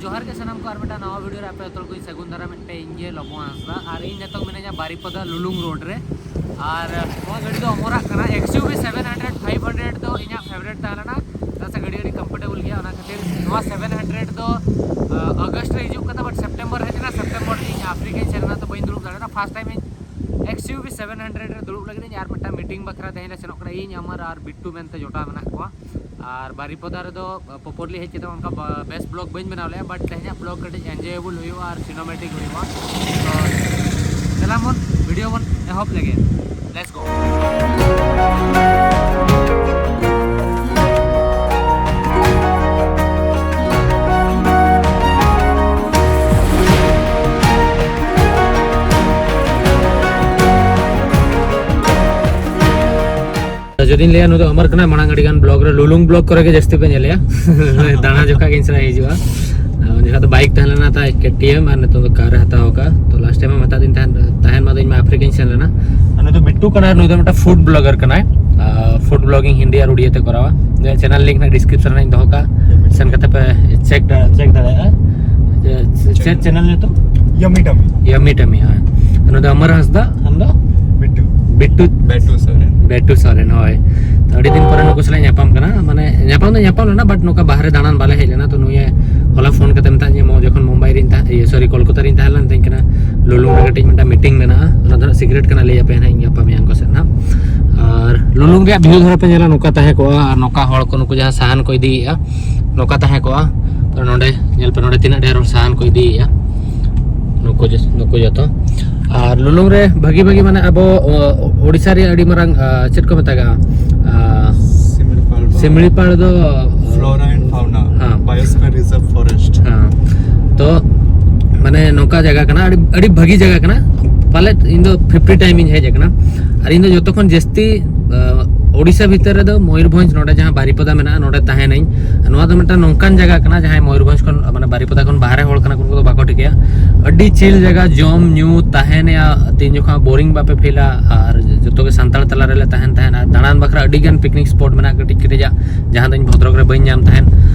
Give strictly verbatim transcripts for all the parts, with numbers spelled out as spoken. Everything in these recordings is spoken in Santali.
ᱡᱚᱦᱟᱨ ᱜᱮ ᱥᱟᱱᱟᱢ ᱠᱚ, ᱟᱨ ᱢᱤᱫᱴᱟᱝ ᱱᱟᱣᱟ ᱵᱷᱤᱰᱤᱭᱳ ᱨᱮ ᱟᱯᱮ ᱡᱚᱛᱚ ᱠᱚᱧ ᱥᱟᱹᱜᱩᱱ ᱫᱟᱨᱟᱢᱮᱫ ᱯᱮ᱾ ᱤᱧ ᱜᱮ ᱞᱚᱵᱚ ᱦᱟᱸᱥᱫᱟ, ᱟᱨ ᱤᱧ ᱱᱤᱛᱚᱜ ᱢᱤᱱᱟᱹᱧᱟ ᱵᱟᱨᱤᱯᱚᱫᱟ ᱞᱩᱞᱩᱝ ᱨᱳᱰ ᱨᱮ᱾ ᱟᱨ ᱱᱚᱣᱟ ᱜᱟᱹᱰᱤ ᱫᱚ ᱚᱢᱚᱨᱟᱜ ᱠᱟᱱᱟ, ᱮᱠᱥ ᱤᱭᱩ ᱵᱷᱤ ᱥᱮᱵᱷᱮᱱ ᱦᱟᱱᱰᱨᱮᱰ ᱯᱷᱟᱭᱤᱵᱷ ᱦᱟᱱᱰᱨᱮᱰ ᱫᱚ ᱤᱧᱟᱹᱜ ᱯᱷᱮᱵᱟᱨᱮᱴ ᱛᱟᱦᱮᱸ ᱞᱮᱱᱟ᱾ ᱪᱮᱫᱟᱜ ᱥᱮ ᱜᱟᱹᱰᱤ ᱟᱹᱰᱤ ᱠᱚᱢᱯᱷᱚᱨᱴᱮᱵᱚᱞ ᱜᱮᱭᱟ, ᱚᱱᱟ ᱠᱷᱟᱹᱛᱤᱨ ᱱᱚᱣᱟ ᱥᱮᱵᱷᱮᱱ ᱦᱟᱱᱰᱨᱮᱰ ᱫᱚ ᱟᱜᱚᱥᱴ ᱨᱮ ᱦᱤᱡᱩᱜ ᱠᱟᱱᱟ, ᱵᱟᱴ ᱥᱮᱯᱴᱮᱢᱵᱚᱨ ᱨᱮ ᱦᱮᱡ ᱮᱱᱟ᱾ ᱥᱮᱯᱴᱮᱢᱵᱚᱨ ᱨᱮ ᱤᱧ ᱟᱯᱷᱨᱤᱠᱟᱧ ᱥᱮᱱ ᱮᱱᱟ, ᱛᱚ ᱵᱟᱹᱧ ᱫᱩᱲᱩᱵ ᱫᱟᱲᱮᱭᱟᱫᱟ᱾ ᱯᱷᱟᱥᱴ ᱴᱟᱭᱤᱢ ᱤᱧ ᱮᱠᱥ ᱤᱭᱩ ᱵᱷᱤ ᱥᱮᱵᱷᱮᱱ ᱦᱟᱱᱰᱨᱮᱰ ᱨᱮ ᱫᱩᱲᱩᱵ ᱞᱟᱹᱜᱤᱫ ᱤᱧ, ᱟᱨ ᱢᱤᱫᱴᱟᱝ ᱢᱤᱴᱤᱝ ᱵᱟᱠᱷᱨᱟ ᱛᱮᱦᱮᱧ ᱞᱮ ᱥᱮᱱᱚᱜ ᱠᱟᱱᱟ, ᱤᱧ, ᱟᱢᱟᱨ ᱟᱨ ᱵᱤᱴᱴᱩ ᱢᱮᱱᱛᱮ ᱡᱚᱴᱟᱣ ᱢᱮᱱᱟᱜ ᱠᱚᱣᱟ᱾ ᱟᱨ ᱵᱟᱨᱤᱯᱚᱫᱟ ᱨᱮᱫᱚ ᱯᱨᱚᱯᱟᱨᱞᱤ ᱦᱮᱡ ᱠᱟᱛᱮ ᱚᱱᱠᱟ ᱵᱮᱥ ᱵᱞᱚᱜ ᱵᱟᱹᱧ ᱵᱮᱱᱟᱣ ᱞᱮᱫᱼᱟ, ᱵᱟᱴ ᱛᱮᱦᱮᱧᱟᱜ ᱵᱞᱚᱜ ᱠᱟᱹᱴᱤᱡ ᱮᱱᱡᱚᱭᱮᱵᱚᱞ ᱦᱩᱭᱩᱜᱼᱟ ᱟᱨ ᱥᱤᱱᱮᱢᱮᱴᱤᱠ ᱦᱩᱭᱩᱜᱼᱟ᱾ ᱛᱚ ᱫᱮᱞᱟ ᱵᱚᱱ ᱵᱷᱤᱰᱤᱭᱳ ᱵᱚᱱ ᱮᱦᱚᱵ ᱞᱮᱜᱮ᱾ Let's go. ᱡᱩᱫᱤᱧ ᱞᱟᱹᱭᱟ, ᱱᱩᱭ ᱫᱚ ᱟᱢᱟᱨ ᱠᱟᱱᱟᱭ, ᱢᱟᱲᱟᱝ ᱟᱹᱰᱤ ᱜᱟᱱ ᱵᱞᱚᱜ ᱨᱮ, ᱞᱩᱞᱩᱝ ᱵᱞᱚᱜ ᱠᱚᱨᱮ ᱜᱮ ᱡᱟᱹᱥᱛᱤ ᱯᱮ ᱧᱮᱞᱮᱭᱟ᱾ ᱫᱟᱬᱟ ᱡᱚᱠᱷᱟ ᱜᱮ ᱤᱧ ᱥᱟᱞᱟᱜ ᱦᱤᱡᱩᱜᱼᱟ᱾ ᱟᱨ ᱩᱱ ᱡᱚᱠᱷᱟᱡ ᱫᱚ ᱵᱟᱭᱤᱠ ᱛᱟᱦᱮᱸ ᱞᱮᱱᱟ ᱛᱟᱭ, ᱠᱮ ᱴᱤ ᱮᱢ, ᱟᱨ ᱱᱤᱛᱚᱜ ᱫᱚ ᱠᱟᱨ ᱮ ᱦᱟᱛᱟᱣ ᱟᱠᱟᱫᱼᱟ᱾ ᱛᱚ ᱞᱟᱥᱴ ᱴᱟᱭᱤᱢ ᱮ ᱢᱮᱛᱟᱫᱤᱧ ᱛᱟᱦᱮᱸᱱ, ᱛᱟᱦᱮᱸᱱ ᱢᱟ ᱫᱚ ᱤᱧ ᱢᱟ ᱟᱯᱷᱨᱤᱠᱟᱧ ᱥᱮᱱ ᱞᱮᱱᱟ᱾ ᱟᱨ ᱱᱩᱭ ᱫᱚ ᱵᱤᱴᱴᱩ ᱠᱟᱱᱟᱭ, ᱱᱩᱭ ᱫᱚ ᱢᱤᱫᱴᱟᱝ ᱯᱷᱩᱰ ᱵᱞᱚᱜᱟᱨ ᱠᱟᱱᱟᱭ᱾ ᱯᱷᱩᱰ ᱵᱞᱚᱜᱤᱝ ᱦᱤᱱᱫᱤ ᱟᱨ ᱩᱲᱤᱭᱟ ᱛᱮ ᱠᱚᱨᱟᱣᱟ᱾ ᱪᱮᱱᱮᱞ ᱞᱤᱝᱠ ᱱᱟᱜ ᱰᱤᱥᱠᱨᱤᱯᱥᱚᱱ ᱨᱮᱧ ᱫᱚᱦᱚ ᱠᱟᱜᱼᱟ, ᱥᱮᱱ ᱠᱟᱛᱮ ᱯᱮ ᱪᱮᱠ ᱫᱟ-, ᱪᱮᱠ ᱫᱟᱲᱮᱭᱟᱜᱼᱟ᱾ ᱪᱮᱫ ᱪᱮᱱᱮᱞ ᱧᱩᱛᱩᱢ? ᱭᱟᱢᱤ ᱴᱟᱢᱤ᱾ ᱭᱟᱢᱤ ᱴᱟᱢᱤ, ᱦᱮᱸ᱾ ᱱᱩᱭ ᱫᱚ ᱟᱢᱟᱨ ᱦᱟᱸᱥᱫᱟ, ᱟᱢ ᱫᱚ? ᱵᱤᱴᱴᱩ᱾ ᱵᱤᱴᱴᱩ᱾ ᱵᱮᱴᱩ ᱥᱚᱨᱮᱱ᱾ ᱵᱮᱴᱩ ᱥᱚᱨᱮᱱ, ᱦᱳᱭ᱾ ᱛᱚ ᱟᱹᱰᱤ ᱫᱤᱱ ᱯᱚᱨᱮ ᱱᱩᱠᱩ ᱥᱟᱞᱟᱜ ᱧᱟᱯᱟᱢ ᱠᱟᱱᱟ, ᱢᱟᱱᱮ ᱧᱟᱯᱟᱢ ᱫᱚ ᱧᱟᱯᱟᱢ ᱞᱮᱱᱟ, ᱵᱟᱴ ᱱᱚᱝᱠᱟ ᱵᱟᱦᱨᱮ ᱫᱟᱬᱟᱱ ᱵᱟᱞᱮ ᱦᱮᱡ ᱞᱮᱱᱟ᱾ ᱛᱚ ᱱᱩᱭᱮ ᱦᱚᱞᱟ ᱯᱷᱳᱱ ᱠᱟᱛᱮ ᱢᱮᱛᱟᱫᱤᱧᱟ, ᱢᱚ-, ᱡᱚᱠᱷᱚᱱ ᱢᱩᱢᱵᱟᱭ ᱨᱤᱧ ᱛᱟᱦᱮᱸ, ᱤᱭᱟᱹ, ᱥᱚᱨᱤ, ᱠᱳᱞᱠᱟᱛᱟ ᱨᱤᱧ ᱛᱟᱦᱮᱸ ᱞᱮᱱᱟ, ᱢᱮᱛᱟᱹᱧ ᱠᱟᱱᱟ, "ᱞᱩᱞᱩᱝ ᱨᱮ ᱠᱟᱹᱴᱤᱡ ᱢᱤᱫᱴᱟᱝ ᱢᱤᱴᱤᱝ ᱢᱮᱱᱟᱜᱼᱟ, ᱚᱱᱟ ᱫᱚ ᱦᱟᱸᱜ ᱥᱤᱠᱨᱮᱴ ᱠᱟᱱᱟ, ᱞᱟᱹᱭ ᱟᱯᱮ ᱦᱟᱸᱜ ᱤᱧ ᱜᱟᱯᱟ ᱢᱮᱭᱟᱝ ᱠᱚ ᱥᱮᱫ ᱦᱟᱸᱜ᱾" ᱟᱨ ᱞᱩᱞᱩᱝ ᱨᱮᱭᱟᱜ ᱵᱷᱤᱭᱩ ᱫᱷᱟᱨᱟ ᱯᱮ ᱧᱮᱞᱟ, ᱱᱚᱝᱠᱟ ᱛᱟᱦᱮᱸ ᱠᱚᱜᱼᱟ, ᱟᱨ ᱱᱚᱝᱠᱟ ᱦᱚᱲ ᱠᱚ ᱱᱩᱠᱩ ᱡᱟᱦᱟᱸ ᱥᱟᱦᱟᱱ ᱠᱚ ᱤᱫᱤᱭᱮᱫᱼᱟ, ᱱᱚᱝᱠᱟ ᱛᱟᱦᱮᱸ ᱠᱚᱜᱼᱟ᱾ ᱛᱚ ᱱᱚᱰᱮ ᱧᱮᱞ ᱯᱮ, ᱱᱚᱰᱮ ᱛᱤᱱᱟᱹᱜ ᱰᱷᱮᱨ ᱦᱚᱲ ᱥᱟᱦᱟᱱ ᱠᱚ ᱤᱫᱤᱭᱮᱫᱼᱟ, ᱱᱩᱠᱩ ᱡᱚ-, ᱱᱩᱠᱩ ᱡᱚᱛᱚ᱾ ᱟᱨ ᱞᱩᱞᱩᱝ ᱨᱮ ᱵᱷᱟᱹᱜᱤ ᱵᱷᱟᱹᱜᱤ, ᱢᱟᱱᱮ, ᱟᱵᱚ, ᱚ, ᱳᱰᱤᱥᱟ ᱨᱮᱭᱟᱜ ᱟᱹᱰᱤ ᱢᱟᱨᱟᱝ, ᱟ, ᱪᱮᱫ ᱠᱚ ᱢᱮᱛᱟᱜᱼᱟ, ᱟ, ᱥᱤᱢᱲᱤᱯᱟᱲ ᱵᱟ-, ᱥᱤᱢᱲᱤᱯᱟᱲ ᱫᱚ, ᱯᱷᱞᱳᱨᱟ ᱮᱱᱰ ᱯᱷᱟᱣᱱᱟ, ᱦᱮᱸ᱾ Biosphere reserve forest. ᱦᱮᱸ᱾ ᱛᱚ, ᱢᱟᱱᱮ, ᱱᱚᱝᱠᱟ ᱡᱟᱭᱜᱟ ᱠᱟᱱᱟ, ᱟᱹᱰᱤ, ᱟᱹᱰᱤ ᱵᱷᱟᱹᱜᱤ ᱡᱟᱭᱜᱟ ᱠᱟᱱᱟ᱾ ᱯᱟᱞᱮᱫ ᱤᱧ ᱫᱚ ᱯᱷᱤᱯᱴᱤ ᱴᱟᱭᱤᱢ ᱤᱧ ᱦᱮᱡ ᱟᱠᱟᱱᱟ᱾ ᱟᱨ ᱤᱧ ᱫᱚ ᱡᱚᱛᱚ ᱠᱷᱚᱱ ᱡᱟᱹᱥᱛᱤ, ᱟ, ᱳᱰᱤᱥᱟ ᱵᱷᱤᱛᱟᱹᱨ ᱨᱮᱫᱚ ᱢᱚᱭᱩᱨᱵᱷᱚᱸᱡᱽ, ᱱᱚᱰᱮ ᱡᱟᱦᱟᱸ ᱵᱟᱨᱤᱯᱟᱫᱟ ᱢᱮᱱᱟᱜᱼᱟ, ᱱᱚᱰᱮ ᱛᱟᱦᱮᱱᱟᱹᱧ᱾ ᱱᱚᱣᱟ ᱫᱚ ᱢᱤᱫᱴᱟᱝ ᱱᱚᱝᱠᱟᱱ ᱡᱟᱭᱜᱟ ᱠᱟᱱᱟ, ᱡᱟᱦᱟᱸᱭ ᱢᱚᱭᱩᱨᱵᱷᱚᱸᱡᱽ ᱠᱷᱚᱱ, ᱢᱟᱱᱮ, ᱵᱟᱨᱤᱯᱟᱫᱟ ᱠᱷᱚᱱ ᱵᱟᱦᱨᱮ ᱦᱚᱲ ᱠᱟᱱᱟ ᱠᱚ, ᱩᱱᱠᱩ ᱫᱚ ᱵᱟᱠᱚ ᱴᱷᱤᱠᱟᱹᱭᱟ᱾ ᱟᱹᱰᱤ ᱪᱤᱞ ᱡᱟᱭᱜᱟ, ᱡᱚᱢ ᱧᱩ ᱛᱟᱦᱮᱱ ᱨᱮᱭᱟᱜ ᱛᱤᱱ ᱡᱚᱠᱷᱟ ᱵᱳᱨᱤᱝ ᱵᱟᱯᱮ ᱯᱷᱤᱞᱟ, ᱟᱨ ᱡᱚᱛᱚ ᱜᱮ ᱥᱟᱱᱛᱟᱲ ᱛᱟᱞᱟ ᱨᱮᱞᱮ ᱛᱟᱦᱮᱱ ᱛᱟᱦᱮᱸᱫ᱾ ᱟᱨ ᱫᱟᱬᱟᱱ ᱵᱟᱠᱷᱨᱟ ᱟᱹᱰᱤ ᱜᱟᱱ ᱯᱤᱠᱱᱤᱠ ᱥᱯᱚᱴ ᱢᱮᱱᱟᱜᱼᱟ ᱠᱟᱹᱴᱤᱡ ᱠᱟᱹᱴᱤᱡᱟᱜ, ᱡᱟᱦᱟᱸ ᱫᱚ ᱤᱧ ᱵᱷᱚᱫᱨᱚᱠ ᱨᱮ ᱵᱟᱹᱧ ᱧᱟᱢ ᱛᱟᱦᱮᱸᱫ᱾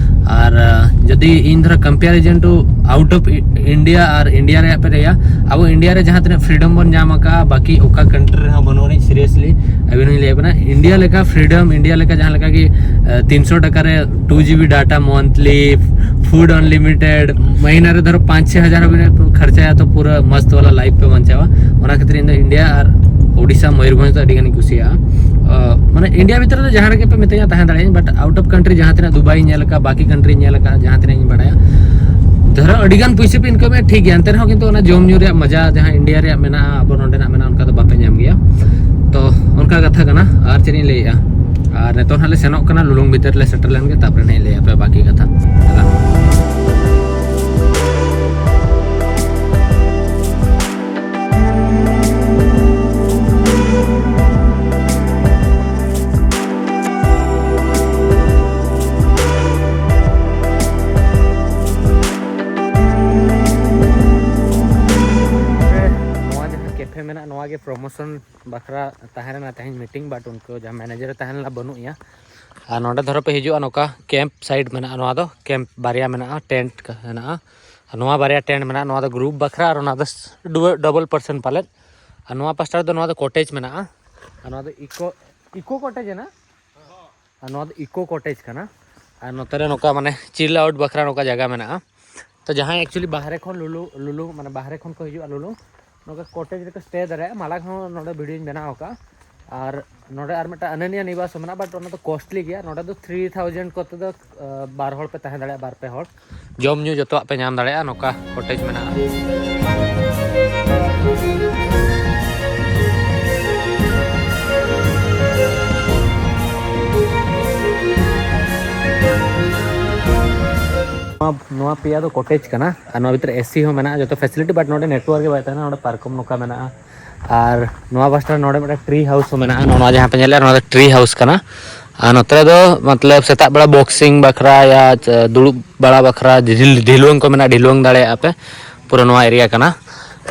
ᱟᱨ, ᱟᱸ, ᱡᱩᱫᱤ ᱤᱧ ᱫᱷᱚᱨᱚ comparison to out of India R India ᱨᱮᱭᱟᱜ ᱯᱮ ᱞᱟᱹᱭᱟ, ᱟᱵᱚ ᱤᱱᱰᱤᱭᱟ ᱨᱮ ᱡᱟᱦᱟᱸ ᱛᱤᱱᱟᱹᱜ ᱯᱷᱨᱤᱰᱚᱢ ᱵᱚᱱ ᱧᱟᱢ ᱟᱠᱟᱫᱼᱟ, ᱵᱟᱹᱠᱤ ᱚᱠᱟ ᱠᱟᱱᱴᱨᱤ ᱨᱮᱦᱚᱸ ᱵᱟᱹᱱᱩᱜ ᱟᱹᱱᱤᱡ᱾ ᱥᱤᱨᱤᱭᱟᱥᱞᱤ ᱟᱹᱵᱤᱱ ᱦᱚᱸᱧ ᱞᱟᱹᱭ ᱟᱵᱤᱱᱟ, ᱤᱱᱰᱤᱭᱟ ᱞᱮᱠᱟ ᱯᱷᱨᱤᱰᱚᱢ, ᱤᱱᱰᱤᱭᱟ ᱞᱮᱠᱟ ᱡᱟᱦᱟᱸ ᱞᱮᱠᱟ ᱜᱮ, ᱟᱸ, ᱛᱤᱱᱥᱚ ᱴᱟᱠᱟ ᱨᱮ two GB data monthly, food unlimited, ᱢᱟᱹᱦᱤᱱᱟ ᱨᱮ ᱫᱷᱚᱨᱚ ᱯᱟᱸᱪ ᱪᱷᱚᱭ ᱦᱟᱡᱟᱨ ᱦᱚᱸ ᱵᱤᱱ ᱠᱷᱚᱨᱪᱟᱭᱟ ᱛᱚ ᱯᱩᱨᱟᱹ ᱢᱚᱥᱛ ᱣᱟᱞᱟ ᱞᱟᱭᱤᱯᱷ ᱯᱮ ᱵᱟᱧᱪᱟᱣᱟ᱾ ᱚᱱᱟ ᱠᱷᱟᱹᱛᱤᱨ ᱤᱧ ᱫᱚ ᱤᱱᱰᱤᱭᱟ ᱟᱨ ᱳᱰᱤᱥᱟ ᱢᱚᱭᱩᱨᱵᱷᱚᱸᱡᱽ ᱫᱚ ᱟᱹᱰᱤ ᱜᱟᱱᱤᱧ ᱠᱩᱥᱤᱭᱟᱜᱼᱟ᱾ ᱟᱸ, ᱢᱟᱱᱮ ᱤᱱᱰᱤᱭᱟ ᱵᱷᱤᱛᱨᱤ ᱫᱚ ᱡᱟᱦᱟᱸ ᱨᱮᱜᱮ ᱯᱮ ᱢᱤᱛᱟᱹᱧᱟ ᱛᱟᱦᱮᱸ ᱫᱟᱲᱮᱭᱟᱜᱼᱟᱹᱧ, but out of country ᱡᱟᱦᱟᱸ ᱛᱤᱱᱟᱹᱜ ᱫᱩᱵᱟᱭ ᱤᱧ ᱧᱮᱞ ᱟᱠᱟᱫᱼᱟ, ᱵᱟᱹᱠᱤ ᱠᱟᱱᱴᱨᱤᱧ ᱧᱮᱞ ᱟᱠᱟᱫᱼᱟ, ᱡᱟᱦᱟᱸ ᱛᱤᱱᱟᱹᱜ ᱤᱧ ᱵᱟᱲᱟᱭᱟ, ᱫᱷᱚᱨᱚ ᱟᱹᱰᱤ ᱜᱟᱱ ᱯᱩᱭᱥᱟᱹ ᱯᱮ ᱤᱱᱠᱟᱢᱮᱫ ᱴᱷᱤᱠ ᱜᱮᱭᱟ, ᱮᱱᱛᱮ ᱨᱮᱦᱚᱸ ᱠᱤᱱᱛᱩ ᱚᱱᱟ ᱡᱚᱢ ᱧᱩ ᱨᱮᱭᱟᱜ ᱢᱟᱡᱟ ᱡᱟᱦᱟᱸ ᱤᱱᱰᱤᱭᱟ ᱨᱮᱭᱟᱜ ᱢᱮᱱᱟᱜᱼᱟ, ᱟᱵᱚ ᱱᱚᱰᱮᱱᱟᱜ ᱢᱮᱱᱟᱜᱼᱟ, ᱚᱱᱠᱟ ᱫᱚ ᱵᱟᱯᱮ ᱧᱟᱢ ᱜᱮᱭᱟ᱾ ᱛᱚ ᱚᱱᱠᱟ ᱠᱟᱛᱷᱟ ᱠᱟᱱᱟ᱾ ᱟᱨ ᱪᱮᱫ ᱤᱧ ᱞᱟᱹᱭᱮᱫᱼᱟ, ᱟᱨ ᱱᱤᱛᱚᱜ ᱱᱟᱦᱟᱜ ᱞᱮ ᱥᱮᱱᱚᱜ ᱠᱟᱱᱟ, ᱞᱩᱞᱩᱝ ᱵᱷᱤᱛᱟᱹᱨ ᱞᱮ ᱥᱮᱴᱮᱨ ᱞᱮᱱ ᱜᱮ, ᱛᱟᱨᱯᱚᱨᱮ ᱱᱟᱦᱟᱜ ᱤᱧ ᱞᱟᱹᱭᱟ ᱟᱯᱮ ᱵᱟᱹᱠᱤ ᱠᱟᱛᱷᱟ᱾ ᱪᱟᱞᱟᱜ᱾ ᱱᱚᱣᱟ ᱡᱟᱦᱟᱸ ᱠᱮᱯᱷᱮ ᱢᱮᱱᱟᱜᱼᱟ, ᱱᱚᱣᱟ ᱜᱮ ᱯᱨᱚᱢᱳᱥᱚᱱ ᱵᱟᱠᱷᱨᱟ ᱛᱟᱦᱮᱸ ᱞᱮᱱᱟ ᱛᱮᱦᱮᱧ ᱢᱤᱴᱤᱝ, but ᱩᱱᱠᱩ ᱡᱟᱦᱟᱸ ᱢᱮᱱᱮᱡᱟᱨ ᱮ ᱛᱟᱦᱮᱸ ᱞᱮᱱᱟ, ᱵᱟᱹᱱᱩᱜ ᱮᱭᱟ᱾ ᱟᱨ ᱱᱚᱰᱮ ᱫᱷᱚᱨᱚ ᱯᱮ ᱦᱤᱡᱩᱜᱼᱟ, ᱱᱚᱝᱠᱟ ᱠᱮᱢᱯ ᱥᱟᱭᱤᱴ ᱢᱮᱱᱟᱜᱼᱟ, ᱱᱚᱣᱟ ᱫᱚ ᱠᱮᱢᱯ ᱵᱟᱨᱭᱟ ᱢᱮᱱᱟᱜᱼᱟ, ᱴᱮᱱᱴ ᱦᱮᱱᱟᱜᱼᱟ᱾ ᱟᱨ ᱱᱚᱣᱟ ᱵᱟᱨᱭᱟ ᱴᱮᱱᱴ ᱢᱮᱱᱟᱜᱼᱟ, ᱱᱚᱣᱟ ᱫᱚ ᱜᱨᱩᱯ ᱵᱟᱠᱷᱨᱟ ᱟᱨ ᱚᱱᱟ ᱫᱚ ᱰᱚᱵᱚᱞ ᱯᱟᱨᱥᱚᱱ ᱯᱟᱞᱮᱫ᱾ ᱟᱨ ᱱᱚᱣᱟ ᱯᱟᱥᱴᱟ ᱨᱮᱫᱚ ᱱᱚᱣᱟ ᱫᱚ ᱠᱚᱴᱮᱡᱽ ᱢᱮᱱᱟᱜᱼᱟ, ᱟᱨ ᱱᱚᱣᱟ ᱫᱚ ᱤᱠᱳ, ᱤᱠᱳ ᱠᱚᱴᱮᱡᱽ ᱦᱮᱱᱟᱜᱼᱟ᱾ ᱟᱨ ᱱᱚᱣᱟ ᱫᱚ ᱤᱠᱳ ᱠᱚᱴᱮᱡᱽ ᱠᱟᱱᱟ᱾ ᱟᱨ ᱱᱚᱛᱮ ᱨᱮ ᱱᱚᱝᱠᱟ ᱢᱟᱱᱮ ᱪᱤᱞ ᱟᱣᱩᱴ ᱵᱟᱠᱷᱨᱟ ᱱᱚᱝᱠᱟ ᱡᱟᱭᱜᱟ ᱢᱮᱱᱟᱜᱼᱟ᱾ ᱛᱚ ᱡᱟᱦᱟᱸᱭ actually ᱵᱟᱦᱨᱮ ᱠᱷᱚᱱ ᱞᱩᱞᱩ, ᱞᱩᱞᱩ ᱢᱟᱱᱮ ᱵᱟᱦᱨᱮ ᱠᱷᱚᱱ ᱠᱚ ᱦᱤᱡᱩᱜᱼᱟ ᱞᱩᱞᱩ, ᱱᱚᱝᱠᱟ ᱠᱚᱴᱮᱡᱽ ᱨᱮᱠᱚ ᱥᱴᱮ ᱫᱟᱲᱮᱭᱟᱜᱼᱟ᱾ ᱢᱟᱲᱟᱝ ᱦᱚᱸ ᱱᱚᱰᱮ ᱵᱷᱤᱰᱤᱭᱳᱧ ᱵᱮᱱᱟᱣ ᱟᱠᱟᱫᱼᱟ᱾ ᱟᱨ ᱱᱚᱰᱮ ᱟᱨ ᱢᱤᱫᱴᱟᱝ ᱟᱱᱟᱱᱤᱭᱟ ᱱᱤᱵᱟᱥ ᱦᱚᱸ ᱢᱮᱱᱟᱜᱼᱟ, but ᱚᱱᱟ ᱫᱚ ᱠᱚᱥᱴᱞᱤ ᱜᱮᱭᱟ᱾ ᱱᱚᱰᱮ ᱫᱚ ᱛᱷᱨᱤ ᱛᱷᱟᱣᱡᱮᱱᱰ ᱠᱚᱛᱮ ᱫᱚ, ᱟᱸ, ᱵᱟᱨ ᱦᱚᱲ ᱯᱮ ᱛᱟᱦᱮᱸ ᱫᱟᱲᱮᱭᱟᱜᱼᱟ, ᱵᱟᱨ ᱯᱮ ᱦᱚᱲ᱾ ᱡᱚᱢ ᱧᱩ ᱡᱚᱛᱚᱣᱟᱜ ᱯᱮ ᱧᱟᱢ ᱫᱟᱲᱮᱭᱟᱜᱼᱟ, ᱱᱚᱝᱠᱟ ᱠᱚᱴᱮᱡᱽ ᱢᱮᱱᱟᱜᱼᱟ᱾ ᱱᱚᱣᱟ, ᱱᱚᱣᱟ ᱯᱮᱭᱟ ᱫᱚ ᱠᱚᱴᱮᱡᱽ ᱠᱟᱱᱟ ᱟᱨ ᱱᱚᱣᱟ ᱵᱷᱤᱛᱨᱤ ᱨᱮ ᱮᱥᱤ ᱦᱚᱸ ᱢᱮᱱᱟᱜᱼᱟ, ᱡᱚᱛᱚ ᱯᱷᱮᱥᱤᱞᱤᱴᱤ, but ᱱᱚᱰᱮ ᱱᱮᱴᱣᱟᱨᱠ ᱜᱮ ᱵᱟᱭ ᱛᱟᱦᱮᱱᱟ᱾ ᱱᱚᱰᱮ ᱯᱟᱨᱠᱚᱢ ᱱᱚᱝᱠᱟ ᱢᱮᱱᱟᱜᱼᱟ᱾ ᱟᱨ ᱱᱚᱣᱟ ᱯᱟᱥᱴᱟ ᱨᱮ ᱱᱚᱰᱮ ᱢᱤᱫᱴᱟᱝ ᱴᱨᱤ ᱦᱟᱣᱩᱥ ᱦᱚᱸ ᱢᱮᱱᱟᱜᱼᱟ᱾ ᱱᱚᱣᱟ ᱡᱟᱦᱟᱸ ᱯᱮ ᱧᱮᱞᱮᱫᱼᱟ, ᱱᱚᱣᱟ ᱫᱚ ᱴᱨᱤ ᱦᱟᱣᱩᱥ ᱠᱟᱱᱟ᱾ ᱟᱨ ᱱᱚᱛᱮ ᱫᱚ ᱢᱚᱛᱞᱚᱵ ᱥᱮᱛᱟᱜ ᱵᱮᱲᱟ ᱵᱚᱠᱥᱤᱝ ᱵᱟᱠᱷᱨᱟ ᱭᱟ ᱪᱮ ᱫᱩᱲᱩᱵ ᱵᱟᱲᱟ ᱵᱟᱠᱷᱨᱟ ᱰᱷᱤᱞ-, ᱰᱷᱤᱞᱣᱟᱹᱝ ᱠᱚ ᱢᱮᱱᱟᱜᱼᱟ, ᱰᱷᱤᱞᱣᱟᱹᱝ ᱫᱟᱲᱮᱭᱟᱜᱼᱟ ᱯᱮ᱾ ᱯᱩᱨᱟᱹ ᱱᱚᱣᱟ ᱮᱨᱤᱭᱟ ᱠᱟᱱᱟ᱾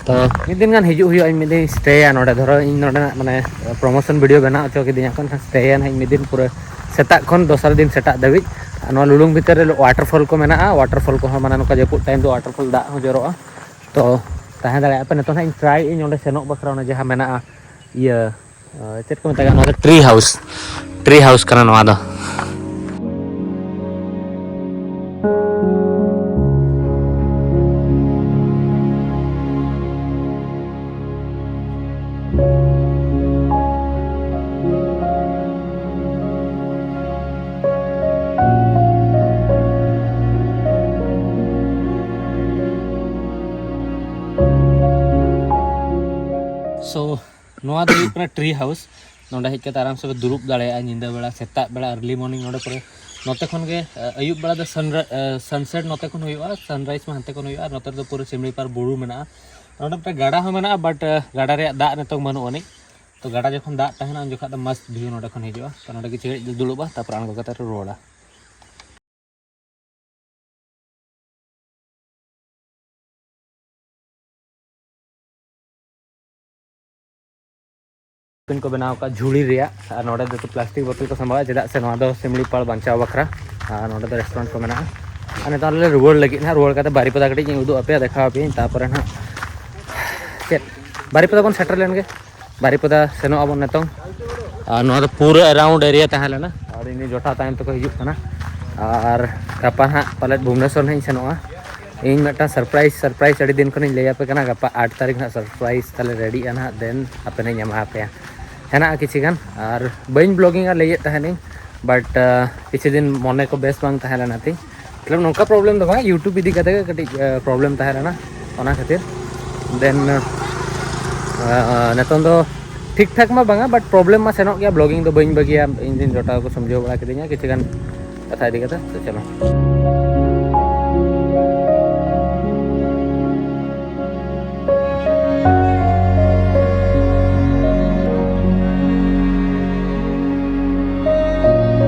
ᱛᱚ ᱢᱤᱫ ᱫᱤᱱ ᱜᱟᱱ ᱦᱤᱡᱩᱜ ᱦᱩᱭᱩᱜᱼᱟ, ᱤᱧ ᱢᱤᱫ ᱫᱤᱱ ᱤᱧ ᱥᱴᱮᱭᱟ ᱱᱚᱰᱮ᱾ ᱫᱷᱚᱨᱚ ᱤᱧ ᱱᱚᱰᱮᱱᱟᱜ ᱢᱟᱱᱮ ᱯᱨᱚᱢᱳᱥᱚᱱ ᱵᱷᱤᱰᱤᱭᱳ ᱵᱮᱱᱟᱣ ᱦᱚᱪᱚ ᱠᱤᱫᱤᱧᱟ ᱠᱚ, ᱮᱱᱠᱷᱟᱱ ᱥᱴᱮᱭᱟ ᱱᱟᱦᱟᱜ ᱤᱧ ᱢᱤᱫ ᱫᱤᱱ ᱯᱩᱨᱟᱹ ᱥᱮᱛᱟᱜ ᱠᱷᱚᱱ ᱫᱚᱥᱟᱨ ᱫᱤᱱ ᱥᱮᱛᱟᱜ ᱫᱷᱟᱹᱵᱤᱡ᱾ ᱟᱨ ᱱᱚᱣᱟ ᱞᱩᱞᱩᱝ ᱵᱷᱤᱛᱤᱨ ᱨᱮ ᱣᱟᱴᱟᱨ ᱯᱷᱚᱞ ᱠᱚ ᱢᱮᱱᱟᱜᱼᱟ, ᱣᱟᱴᱟᱨ ᱯᱷᱚᱞ ᱠᱚᱦᱚᱸ ᱢᱟᱱᱮ ᱱᱚᱝᱠᱟ ᱡᱟᱹᱯᱩᱫ ᱴᱟᱭᱤᱢ ᱫᱚ ᱣᱟᱴᱟᱨ ᱯᱷᱚᱞ ᱫᱟᱜ ᱦᱚᱸ ᱡᱚᱨᱚᱜᱼᱟ᱾ ᱛᱚ ᱛᱟᱦᱮᱸ ᱫᱟᱲᱮᱭᱟᱜᱼᱟ ᱯᱮ᱾ ᱱᱤᱛᱚᱜ ᱱᱟᱦᱟᱜ ᱤᱧ ᱴᱨᱟᱭ ᱤᱧ ᱚᱸᱰᱮ ᱥᱮᱱᱚᱜ ᱵᱟᱠᱷᱨᱟ, ᱚᱱᱟ ᱡᱟᱦᱟᱸ ᱢᱮᱱᱟᱜᱼᱟ ᱤᱭᱟᱹ ᱟᱨ ᱪᱮᱫ ᱠᱚ ᱢᱮᱛᱟᱜᱼᱟ ᱱᱚᱣᱟ ᱫᱚ? ᱴᱨᱤ ᱦᱟᱣᱩᱥ, ᱴᱨᱤ ᱦᱟᱣᱩᱥ ᱠᱟᱱᱟ ᱱᱚᱣᱟ ᱫᱚ᱾ So ᱱᱚᱣᱟ ᱫᱚ ᱦᱩᱭᱩᱜ ᱠᱟᱱᱟ ᱴᱨᱤ ᱦᱟᱣᱩᱥ᱾ ᱱᱚᱰᱮ ᱦᱮᱡ ᱠᱟᱛᱮ ᱟᱨᱟᱢ ᱥᱮ ᱯᱮ ᱫᱩᱲᱩᱵ ᱫᱟᱲᱮᱭᱟᱜᱼᱟ ᱧᱤᱫᱟᱹ ᱵᱮᱲᱟ, ᱥᱮᱛᱟᱜ ᱵᱮᱲᱟ, ᱟᱨᱞᱤ ᱢᱚᱨᱱᱤᱝ ᱱᱚᱰᱮ ᱯᱩᱨᱟᱹ᱾ ᱱᱚᱛᱮ ᱠᱷᱚᱱ ᱜᱮ ᱟᱹᱭᱩᱵ ᱵᱮᱲᱟ ᱫᱚ ᱥᱟᱱᱨᱟᱭᱤᱡᱽ ᱱᱚᱛᱮ ᱠᱷᱚᱱ ᱦᱩᱭᱩᱜᱼᱟ, ᱥᱟᱱᱨᱟᱭᱤᱡᱽ ᱢᱟ ᱦᱟᱱᱛᱮ ᱠᱷᱚᱱ ᱦᱩᱭᱩᱜᱼᱟ᱾ ᱟᱨ ᱱᱚᱛᱮ ᱨᱮᱫᱚ ᱯᱩᱨᱟᱹ ᱥᱤᱢᱲᱤᱯᱟᱲ ᱵᱩᱨᱩ ᱢᱮᱱᱟᱜᱼᱟ᱾ ᱱᱚᱰᱮ ᱢᱤᱫᱴᱮᱱ ᱜᱟᱰᱟ ᱦᱚᱸ ᱢᱮᱱᱟᱜᱼᱟ, ᱵᱟᱴ ᱜᱟᱰᱟ ᱨᱮᱭᱟᱜ ᱫᱟᱜ ᱱᱤᱛᱚᱝ ᱵᱟᱹᱱᱩᱜ ᱟᱹᱱᱤᱡ᱾ ᱛᱚ ᱜᱟᱰᱟ ᱡᱚᱠᱷᱚᱱ ᱫᱟᱜ ᱛᱟᱦᱮᱱᱟ ᱩᱱ ᱡᱚᱠᱷᱚᱱ ᱫᱚ ᱢᱚᱥᱛ ᱵᱷᱤᱭᱩ ᱱᱚᱰᱮ ᱠᱷᱚᱱ ᱦᱤᱡᱩᱜᱼᱟ᱾ ᱛᱚ ᱱᱚᱰᱮ ᱠᱤᱪᱷᱩ ᱜᱷᱟᱹᱲᱤᱡ ᱫᱚ ᱫᱩᱲᱩᱵᱼᱟ, ᱛᱟᱨᱯᱚᱨ ᱟᱬᱜᱚ ᱠᱟᱛᱮ ᱨᱩᱣᱟᱹᱲᱟ᱾ ᱯᱤᱱ ᱠᱚ ᱵᱮᱱᱟᱣ ᱟᱠᱟᱫ ᱡᱷᱩᱲᱤ ᱨᱮᱭᱟᱜ, ᱟᱨ ᱱᱚᱰᱮ ᱫᱚ ᱯᱞᱟᱥᱴᱤᱠ ᱵᱳᱛᱚᱞ ᱠᱚ ᱥᱟᱢᱵᱟᱣᱟ, ᱪᱮᱫᱟᱜ ᱥᱮ ᱱᱚᱣᱟ ᱫᱚ ᱥᱤᱢᱲᱤ ᱯᱟᱲ ᱵᱟᱧᱪᱟᱣ ᱵᱟᱠᱷᱨᱟ᱾ ᱟᱨ ᱱᱚᱰᱮ ᱫᱚ ᱨᱮᱥᱴᱩᱨᱮᱱᱴ ᱠᱚ ᱢᱮᱱᱟᱜᱼᱟ᱾ ᱟᱨ ᱱᱤᱛᱚᱜ ᱟᱞᱮ ᱞᱮ ᱨᱩᱣᱟᱹᱲ ᱞᱟᱹᱜᱤᱫ ᱦᱟᱸᱜ, ᱨᱩᱣᱟᱹᱲ ᱠᱟᱛᱮ ᱵᱟᱨᱤᱯᱟᱫᱟ ᱠᱟᱹᱴᱤᱡ ᱤᱧ ᱩᱫᱩᱜ ᱟᱯᱮᱭᱟ, ᱫᱮᱠᱷᱟᱣ ᱟᱯᱮᱭᱟᱹᱧ, ᱛᱟᱨᱯᱚᱨᱮ ᱦᱟᱸᱜ ᱪᱮᱫ ᱵᱟᱨᱤᱯᱟᱫᱟ ᱵᱚᱱ ᱥᱮᱴᱮᱨ ᱞᱮᱱ ᱜᱮ᱾ ᱵᱟᱨᱤᱯᱟᱫᱟ ᱥᱮᱱᱚᱜ ᱟᱵᱚᱱ ᱱᱤᱛᱚᱝ᱾ ᱟᱨ ᱱᱚᱣᱟ ᱫᱚ ᱯᱩᱨᱟᱹ ᱟᱨᱟᱣᱩᱱᱰ ᱮᱨᱤᱭᱟ ᱛᱟᱦᱮᱸ ᱞᱮᱱᱟ᱾ ᱟᱨ ᱤᱧ ᱡᱚᱴᱟᱣ ᱛᱟᱭᱚᱢ ᱛᱮᱠᱚ ᱦᱤᱡᱩᱜ ᱠᱟᱱᱟ᱾ ᱟᱨ ᱜᱟᱯᱟ ᱦᱟᱸᱜ ᱯᱟᱞᱮᱫ ᱵᱷᱩᱵᱽᱱᱮᱥᱚᱨ ᱱᱟᱦᱟᱜ ᱤᱧ ᱥᱮᱱᱚᱜᱼᱟ᱾ ᱤᱧ ᱢᱤᱫᱴᱟᱝ ᱥᱟᱨᱯᱨᱟᱭᱤᱡᱽ, ᱥᱟᱨᱯᱨᱟᱭᱤᱡᱽ ᱟᱹᱰᱤ ᱫᱤᱱ ᱠᱷᱚᱱᱤᱧ ᱞᱟᱹᱭ ᱟᱯᱮ ᱠᱟᱱᱟ, ᱜᱟᱯᱟ ᱟᱴ ᱛᱟᱹᱨᱤᱠᱷ ᱱᱟᱦᱟᱜ ᱥᱟᱨᱯᱨᱟᱭᱤᱡᱽ ᱛᱟᱞᱮ ᱨᱮᱰᱤᱜᱼᱟ ᱱᱟᱦᱟᱜ, ᱫᱮᱱ ᱟᱯᱮ ᱱᱟᱦᱟᱜ ᱤᱧ ᱮᱢᱟ ᱟᱯᱮᱭᱟ᱾ ᱦᱮᱱᱟᱜᱼᱟ ᱠᱤᱪᱷᱤ ᱜᱟᱱ, ᱟᱨ ᱵᱟᱹᱧ ᱵᱞᱚᱜᱤᱝᱟ ᱞᱟᱹᱭᱮᱫ ᱛᱟᱦᱮᱱᱤᱧ, ᱵᱟᱴ ᱠᱤᱪᱷᱩ ᱫᱤᱱ ᱢᱚᱱᱮ ᱠᱚ ᱵᱮᱥ ᱵᱟᱝ ᱛᱟᱦᱮᱸ ᱞᱮᱱᱟ ᱛᱤᱧ᱾ ᱢᱚᱛᱞᱚᱵ ᱱᱚᱝᱠᱟ ᱯᱨᱚᱵᱞᱮᱢ ᱫᱚ ᱵᱟᱝ, YouTube ᱤᱫᱤ ᱠᱟᱛᱮ ᱜᱮ ᱠᱟᱹᱴᱤᱡ ᱯᱨᱚᱵᱞᱮᱢ ᱛᱟᱦᱮᱸ ᱞᱮᱱᱟ, ᱚᱱᱟ ᱠᱷᱟᱹᱛᱤᱨ᱾ ᱫᱮᱱ ᱱᱤᱛᱚᱝ ᱫᱚ ᱴᱷᱤᱠ ᱴᱷᱟᱠ ᱢᱟ ᱵᱟᱝᱟ, ᱵᱟᱴ ᱯᱨᱚᱵᱞᱮᱢ ᱢᱟ ᱥᱮᱱᱚᱜ ᱜᱮᱭᱟ᱾ ᱵᱞᱚᱜᱤᱝ ᱫᱚ ᱵᱟᱹᱧ ᱵᱟᱹᱜᱤᱭᱟ, ᱤᱧ ᱨᱮᱱ ᱡᱚᱴᱟᱣ ᱠᱚ ᱥᱚᱢᱡᱷᱟᱹᱣ ᱵᱟᱲᱟ ᱠᱤᱫᱤᱧᱟ ᱠᱤᱪᱷᱩ ᱜᱟᱱ ᱠᱟᱛᱷᱟ ᱤᱫᱤ ᱠᱟᱛᱮ᱾ ᱛᱚ ᱪᱚᱞᱚ᱾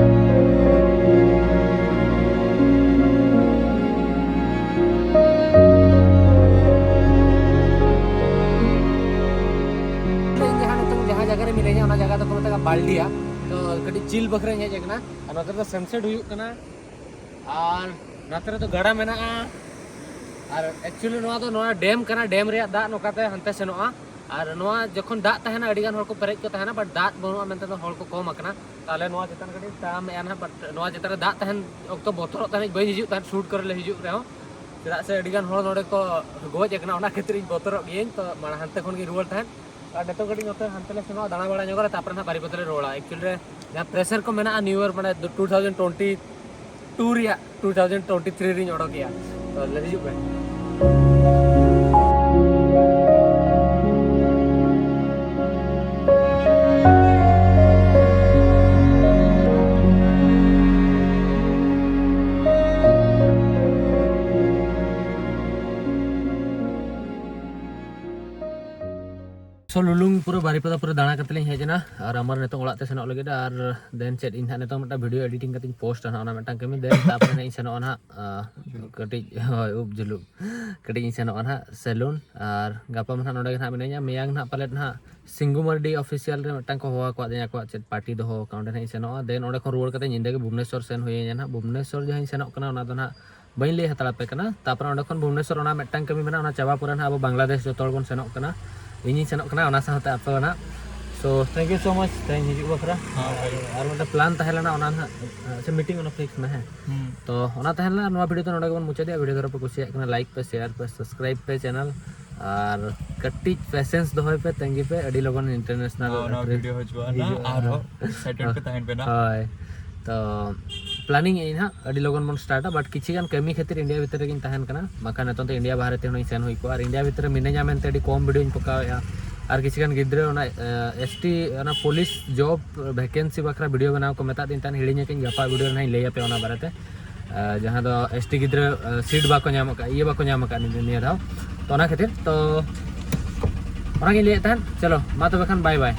ᱵᱟᱞᱰᱤᱭᱟ᱾ ᱛᱚ ᱠᱟᱹᱴᱤᱡ ᱪᱤᱞ ᱵᱟᱠᱷᱨᱟᱧ ᱦᱮᱡ ᱟᱠᱟᱱᱟ᱾ ᱟᱨ ᱱᱚᱛᱮ ᱨᱮᱫᱚ ᱥᱟᱱᱥᱮᱴ ᱦᱩᱭᱩᱜ ᱠᱟᱱᱟ, ᱟᱨ ᱱᱚᱛᱮ ᱨᱮᱫᱚ ᱜᱟᱰᱟ ᱢᱮᱱᱟᱜᱼᱟ᱾ ᱟᱨ ᱮᱠᱪᱩᱭᱮᱞᱤ ᱱᱚᱣᱟ ᱫᱚ, ᱱᱚᱣᱟ ᱰᱮᱢ ᱠᱟᱱᱟ, ᱰᱮᱢ ᱨᱮᱭᱟᱜ ᱫᱟᱜ ᱱᱚᱝᱠᱟᱛᱮ ᱦᱟᱱᱛᱮ ᱥᱮᱱᱚᱜᱼᱟ᱾ ᱟᱨ ᱱᱚᱣᱟ ᱡᱚᱠᱷᱚᱱ ᱫᱟᱜ ᱛᱟᱦᱮᱱᱟ, ᱟᱹᱰᱤ ᱜᱟᱱ ᱦᱚᱲ ᱠᱚ ᱯᱮᱨᱮᱡ ᱠᱚ ᱛᱟᱦᱮᱱᱟ, ᱵᱟᱴ ᱫᱟᱜ ᱵᱟᱹᱱᱩᱜᱼᱟ ᱢᱮᱱᱛᱮ ᱫᱚ ᱦᱚᱲ ᱠᱚ ᱠᱚᱢ ᱟᱠᱟᱱᱟ᱾ ᱛᱟᱦᱞᱮ ᱱᱚᱣᱟ ᱪᱮᱛᱟᱱ ᱠᱟᱹᱴᱤᱡ ᱛᱟᱲᱟᱢ ᱮᱜᱼᱟ ᱱᱟᱦᱟᱜ, ᱵᱟᱴ ᱱᱚᱣᱟ ᱪᱮᱛᱟᱱ ᱨᱮ ᱫᱟᱜ ᱛᱟᱦᱮᱱ ᱚᱠᱛᱚ ᱵᱚᱛᱚᱨᱚᱜ ᱛᱟᱦᱮᱱᱤᱧ, ᱵᱟᱹᱧ ᱦᱤᱡᱩᱜ ᱛᱟᱦᱮᱱ ᱥᱩᱴ ᱠᱚᱨᱮ ᱞᱮ ᱦᱤᱡᱩᱜ ᱨᱮᱦᱚᱸ, ᱪᱮᱫᱟᱜ ᱥᱮ ᱟᱹᱰᱤ ᱜᱟᱱ ᱦᱚᱲ ᱱᱚᱰᱮ ᱠᱚ ᱜᱚᱡ ᱟᱠᱟᱱᱟ, ᱚᱱᱟ ᱠᱷᱟᱹᱛᱤᱨ ᱤᱧ ᱵᱚᱛᱚᱨᱚᱜ ᱜᱤᱭᱟᱹᱧ᱾ ᱛᱚ ᱢᱟᱲᱟᱝ ᱦᱟᱱᱛᱮ ᱠᱷᱚᱱ ᱜᱤᱧ ᱨᱩᱣᱟᱹᱲ ᱛᱟᱦᱮᱸᱫ᱾ ᱟᱨ ᱱᱤᱛᱚᱜ ᱠᱟᱹᱴᱤᱡ ᱱᱚᱛᱮ ᱦᱟᱱᱛᱮ ᱞᱮ ᱥᱮᱱᱚᱜᱼᱟ, ᱫᱟᱬᱟ ᱵᱟᱲᱟ ᱧᱚᱜ ᱨᱮ, ᱛᱟᱨᱯᱚᱨᱮ ᱱᱟᱦᱟᱜ ᱵᱟᱨᱤᱯᱟᱫᱟ ᱞᱮ ᱨᱩᱣᱟᱹᱲᱟ᱾ ᱮᱠᱪᱩᱭᱮᱞᱤ ᱨᱮ ᱡᱟᱦᱟᱸ ᱯᱨᱮᱥᱟᱨ ᱠᱚ ᱢᱮᱱᱟᱜᱼᱟ, ᱱᱤᱭᱩ ᱤᱭᱟᱨ ᱢᱟᱱᱮ ᱴᱩ ᱛᱷᱟᱣᱡᱮᱱᱰ ᱴᱩᱭᱮᱱᱴᱤ ᱴᱩ ᱨᱮᱭᱟᱜ ᱴᱩ ᱛᱷᱟᱣᱡᱮᱱᱰ ᱴᱩᱭᱮᱱᱴᱤ ᱛᱷᱨᱤ ᱨᱤᱧ ᱚᱰᱚᱠᱮᱜᱼᱟ᱾ ᱛᱚ ᱞᱟᱹᱭ ᱦᱤᱡᱩᱜ ᱯᱮ᱾ So ᱞᱩᱞᱩᱝ ᱯᱩᱨᱟᱹ ᱵᱟᱨᱤᱯᱟᱫᱟ ᱯᱩᱨᱟᱹ ᱫᱟᱬᱟ ᱠᱟᱛᱮ ᱞᱤᱧ ᱦᱮᱡ ᱮᱱᱟ, ᱟᱨ ᱟᱢᱟᱨ ᱱᱤᱛᱚᱝ ᱚᱲᱟᱜ ᱛᱮ ᱥᱮᱱᱚᱜ ᱞᱟᱹᱜᱤᱫ᱾ ᱟᱨ ᱫᱮᱱ ᱪᱮᱫ, ᱤᱧ ᱦᱟᱸᱜ ᱱᱤᱛᱚᱝ ᱢᱤᱫᱴᱟᱝ ᱵᱷᱤᱰᱤᱭᱳ ᱮᱰᱤᱴᱤᱝ ᱠᱟᱛᱮᱧ ᱯᱳᱥᱴᱟ ᱱᱟᱦᱟᱜ, ᱚᱱᱟ ᱢᱤᱫᱴᱟᱝ ᱠᱟᱹᱢᱤ᱾ ᱫᱮᱱ ᱛᱟᱨᱯᱚᱨᱮ ᱱᱟᱦᱟᱜ ᱤᱧ ᱥᱮᱱᱚᱜᱼᱟ ᱱᱟᱦᱟᱜ, ᱟᱸ, ᱠᱟᱹᱴᱤᱡ, ᱦᱳᱭ, ᱩᱵ ᱡᱩᱞᱩᱜ, ᱠᱟᱹᱴᱤᱡ ᱤᱧ ᱥᱮᱱᱚᱜᱼᱟ ᱱᱟᱦᱟᱜ ᱥᱮᱞᱩᱱ᱾ ᱟᱨ ᱜᱟᱯᱟ ᱢᱟ ᱱᱟᱦᱟᱜ ᱱᱚᱰᱮ ᱜᱮ ᱱᱟᱦᱟᱜ ᱢᱤᱱᱟᱹᱧᱟ᱾ ᱢᱮᱭᱟᱝ ᱱᱟᱦᱟᱜ ᱯᱟᱞᱮᱫ ᱱᱟᱦᱟᱜ ᱥᱤᱝᱜᱩ ᱢᱟᱨᱰᱤ ᱚᱯᱷᱤᱥᱤᱭᱟᱞ ᱨᱮ ᱢᱤᱫᱴᱟᱝ ᱠᱚ ᱦᱚᱦᱚ ᱟᱠᱟᱫᱤᱧᱟ, ᱟᱠᱚᱣᱟᱜ ᱪᱮᱫ ᱯᱟᱨᱴᱤ ᱫᱚᱦᱚ ᱟᱠᱟᱫ, ᱚᱸᱰᱮ ᱱᱟᱦᱟᱜ ᱤᱧ ᱥᱮᱱᱚᱜᱼᱟ᱾ ᱫᱮᱱ ᱚᱸᱰᱮ ᱠᱷᱚᱱ ᱨᱩᱣᱟᱹᱲ ᱠᱟᱛᱮ ᱧᱤᱫᱟᱹ ᱜᱮ ᱵᱷᱩᱵᱽᱱᱮᱥᱚᱨ ᱥᱮᱱ ᱦᱩᱭᱟᱹᱧᱟ ᱱᱟᱦᱟᱜ᱾ ᱵᱷᱩᱵᱽᱱᱮᱥᱚᱨ ᱡᱟᱦᱟᱸᱧ ᱥᱮᱱᱚᱜ ᱠᱟᱱᱟ, ᱚᱱᱟ ᱫᱚ ᱱᱟᱦᱟᱜ ᱵᱟᱹᱧ ᱞᱟᱹᱭ ᱦᱟᱛᱟᱲ ᱟᱯᱮ ᱠᱟᱱᱟ᱾ ᱛᱟᱨᱯᱚᱨᱮ ᱚᱸᱰᱮ ᱠᱷᱚᱱ ᱵᱷᱩᱵᱽᱱᱮᱥᱚᱨ ᱚᱱᱟ ᱢᱤᱫᱴᱟᱝ ᱠᱟᱹᱢᱤ ᱢᱮᱱᱟᱜᱼᱟ, ᱚᱱᱟ ᱪᱟᱵᱟ ᱯᱚᱨᱮ ᱱᱟᱦᱟᱜ ᱟᱵᱚ ᱵᱟᱝᱞᱟᱫᱮᱥ ᱡᱚᱛᱚ ᱦᱚᱲ ᱵᱚᱱ ᱥᱮᱱᱚᱜ ᱠᱟᱱᱟ᱾ ᱤᱧᱤᱧ ᱥᱮᱱᱚᱜ ᱠᱟᱱᱟ, ᱚᱱᱟ ᱥᱟᱶᱛᱮ ᱟᱯᱮ ᱦᱚᱸ ᱱᱟᱦᱟᱜ᱾ So thank you so much ᱛᱮᱦᱮᱧ ᱦᱤᱡᱩᱜ ᱵᱟᱠᱷᱨᱟ᱾ ᱦᱮᱸ, ᱵᱷᱟᱹᱜᱤ᱾ ᱟᱨ ᱢᱤᱫᱴᱟᱝ ᱯᱞᱟᱱ ᱛᱟᱦᱮᱸ ᱞᱮᱱᱟ, ᱚᱱᱟ ᱱᱟᱦᱟᱜ, ᱟᱪᱪᱷᱟ, ᱢᱤᱴᱤᱝ ᱚᱱᱟ ᱯᱷᱤᱠᱥ ᱮᱱᱟ, ᱦᱮᱸ᱾ ᱦᱩᱸ᱾ ᱛᱚ ᱚᱱᱟ ᱛᱟᱦᱮᱸ ᱞᱮᱱᱟ᱾ ᱱᱚᱣᱟ ᱵᱷᱤᱰᱤᱭᱳ ᱫᱚ ᱱᱚᱰᱮ ᱜᱮᱵᱚᱱ ᱢᱩᱪᱟᱹᱫᱮᱜᱼᱟ᱾ ᱵᱷᱤᱰᱤᱭᱳ ᱫᱷᱚᱨᱮ ᱯᱮ ᱠᱩᱥᱤᱭᱟᱜ ᱠᱟᱱᱟ, ᱞᱟᱭᱤᱠ ᱯᱮ, ᱥᱮᱭᱟᱨ ᱯᱮ, ᱥᱟᱵᱥᱠᱨᱟᱭᱤᱵ ᱯᱮ ᱪᱮᱱᱮᱞ᱾ ᱟᱨ ᱠᱟᱹᱴᱤᱡ ᱯᱮᱥᱮᱱᱥ ᱫᱚᱦᱚᱭ ᱯᱮ, ᱛᱟᱺᱜᱤ ᱯᱮ, ᱟᱹᱰᱤ ᱞᱚᱜᱚᱱ ᱤᱱᱴᱟᱨᱱᱮᱥᱱᱟᱞ ᱱᱟᱣᱟ ᱱᱟᱣᱟ ᱴᱨᱤᱯ ᱵᱷᱤᱰᱤᱭᱳ ᱦᱤᱡᱩᱜᱼᱟ ᱱᱟᱜ, ᱦᱤᱡᱩᱜᱼᱟ᱾ ᱟᱨᱦᱚᱸ ᱮᱠᱥᱟᱭᱴᱮᱰ ᱦᱳᱭ᱾ ᱯᱮ ᱛᱟᱦᱮᱱ ᱯᱮ ᱱᱟᱜ᱾ ᱦᱳᱭ, ᱛᱚ ᱯᱞᱟᱱᱤᱝ ᱮᱫ ᱟᱹᱧ ᱱᱟᱦᱟᱜ ᱟᱹᱰᱤ ᱞᱚᱜᱚᱱ ᱵᱚᱱ ᱥᱴᱟᱨᱴᱟ, but ᱠᱤᱪᱷᱤ ᱜᱟᱱ ᱠᱟᱹᱢᱤ ᱠᱷᱟᱹᱛᱤᱨ ᱤᱱᱰᱤᱭᱟ ᱵᱷᱤᱛᱨᱤ ᱨᱮᱜᱤᱧ ᱛᱟᱦᱮᱱ ᱠᱟᱱᱟ, ᱵᱟᱝᱠᱷᱟᱱ ᱱᱤᱛᱚᱝ ᱫᱚ ᱤᱱᱰᱤᱭᱟ ᱵᱟᱦᱨᱮ ᱛᱮ ᱦᱚᱸᱧ ᱥᱮᱱ ᱦᱩᱭ ᱠᱚᱜᱼᱟ᱾ ᱟᱨ ᱤᱱᱰᱤᱭᱟ ᱵᱷᱤᱛᱨᱤ ᱨᱮ ᱢᱤᱱᱟᱹᱧᱟ ᱢᱮᱱᱛᱮ ᱟᱹᱰᱤ ᱠᱚᱢ ᱵᱷᱤᱰᱤᱭᱳᱧ ᱯᱚᱠᱟᱣᱮᱫᱼᱟ, ᱟᱨ ᱠᱤᱪᱷᱤ ᱜᱟᱱ ᱜᱤᱫᱽᱨᱟᱹ ᱚᱱᱟ, ᱮ, ᱮᱥ ᱴᱤ ᱚᱱᱟ ᱯᱩᱞᱤᱥ ᱡᱚᱵ ᱵᱷᱮᱠᱮᱱᱥᱤ ᱵᱟᱠᱷᱨᱟ ᱵᱷᱤᱰᱤᱭᱳ ᱵᱮᱱᱟᱣ ᱠᱚ ᱢᱮᱛᱟᱫ ᱫᱤᱧ ᱛᱟᱦᱮᱱ, ᱦᱤᱲᱤᱧ ᱟᱠᱟᱫᱟᱹᱧ, ᱜᱟᱯᱟ ᱵᱷᱤᱰᱤᱭᱳ ᱨᱮ ᱱᱟᱦᱟᱜ ᱤᱧ ᱞᱟᱹᱭ ᱟᱯᱮᱭᱟ ᱚᱱᱟ ᱵᱟᱨᱮᱛᱮ᱾ ᱟᱨ ᱡᱟᱦᱟᱸ ᱫᱚ ᱮᱥ ᱴᱤ ᱜᱤᱫᱽᱨᱟᱹ, ᱟᱨ, ᱥᱤᱴ ᱵᱟᱠᱚ ᱧᱟᱢ ᱟᱠᱟᱫ ᱱᱤᱭᱟᱹ, ᱱᱤᱭᱟᱹ ᱫᱷᱟᱣ᱾ ᱛᱚ ᱚᱱᱟ ᱠᱷᱟᱹᱛᱤᱨ ᱛᱚ ᱚᱱᱟᱜᱤᱧ ᱞᱟᱹᱭᱮᱫ ᱛᱟᱦᱮᱸᱫ᱾ ᱪᱚᱞᱚ ᱢᱟ ᱛᱚᱵᱮ ᱠᱷᱟᱱ, ᱵᱟᱭ ᱵᱟᱭ᱾